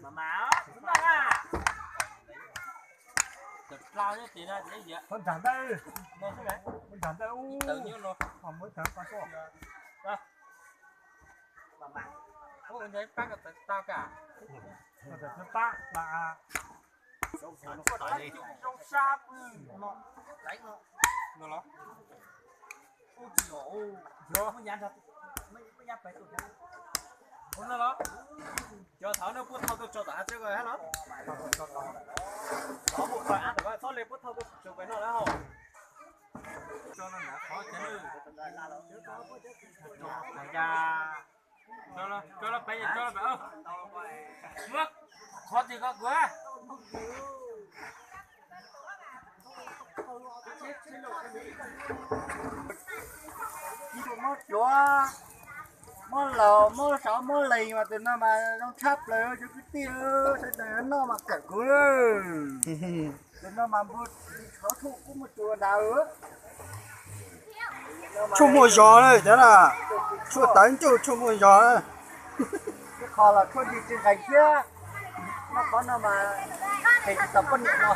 Mas mas, xub npaj na. Cov dlau nyob tim no, nyob ntawm, nyob ntawm ub, ntawm nyob no, ho muab tawv pa tuaj. Ua ntawd pab ko tawv tau ka. Ko tawv pab mas. Zoo sab pw no. No los. Ua no los. Cov thaum no puab thau tuaj tso tom hav tsev ko hab los. Txhob le puab thau tuaj tso pem no lawm hos. Tso los pem, tso los pem. Muab qhov twg ko kuv. Muab cuav, muab laus, muab sov, muab lees mas tus no mas zoo tshaj plaws cov kwv tij, sawv daws noj mas kawm kuv. Tus no mas npua tsis tshov tshuaj kuj muaj tsuas ntawd. Tshuaj muaj zog na, cov na, tshuaj tawv ncauj tshuaj muaj zog na. Ib qho los tshuaj nti tsis nqees thiab. Noj qhov no mas phem tsis tau poj niam no.